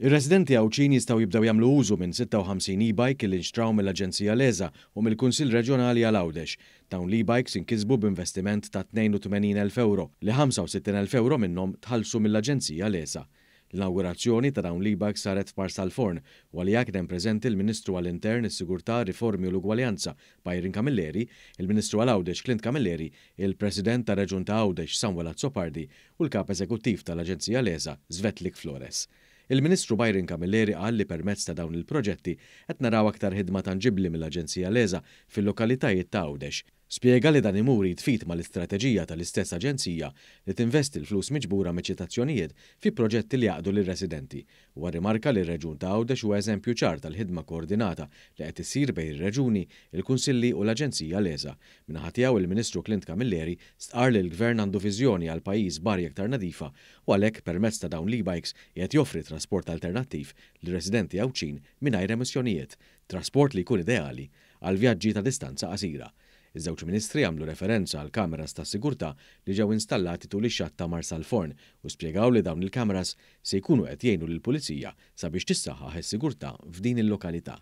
Ir-residenti Għawdxin jistgħu jibdew jagħmlu użu minn 56 e-bike li nxtraw mill-Aġenzija LESA u mill-Kunsill Reġjonali għal Għawdex. Dawn l-e-bikes inkisbu b'investiment ta' 82,000 ewro, li 65,000 ewro minnhom tħallsu mill-Aġenzija LESA. L-inawgurazzjoni ta' dawn l-e-bikes saret f'Marsalforn u għaliha kien hemm preżenti l-Ministru għall-Intern, is-Sigurtà, Riformi u l-Ugwaljanza, Byron Camilleri, il-Ministru għal Għawdex Clint Camilleri, il-President tar-Reġjun ta' Għawdex Samuel Azzopardi u l-Kap Eżekuttiv tal-Aġenzija LESA Svetlik Flores. Il-Ministru Byron Camilleri qal li permezz ta' dawn il-proġetti qed naraw aktar ħidma tanġibbli mill-Aġenzija LESA fil-lokalitajiet ta' Għawdex. Spjega li dan imur id f'id mal-istrateġija tal-istess aġenzija li tinvesti l-flus miġbura miċ-ċitazzjonijiet fi proġetti li jgħaqqdu lir-residenti. Huwa rrimarka li r-Reġjun ta' Għawdex huwa eżempju ċar tal-ħidma koordinata li qed issir bejn ir-reġuni, il-kunsilli u l-Aġenzija LESA. Min-naħa tiegħu il-Ministru Clint Camilleri stqarr li l-Gvern għandu viżjoni għal pajjiż b'arja aktar nadifa u għalhekk permezz ta' dawn l-e-bikes qiegħed joffri trasport alternattiv lir-residenti Għawdxin mingħajr emissjonijiet, trasport li jkun ideali għal vjaġġi ta' distanza qasira. Iż-żewġ Ministri għamlu referenza għal kameras ta' sigurtà li ġew installati tul ix-xatt ta' Marsalforn u spjegaw li dawn il-kameras se jkunu qed jgħinu lill-Pulizija sabiex tissaħħaħ is-sigurtà f'din il-lokalità.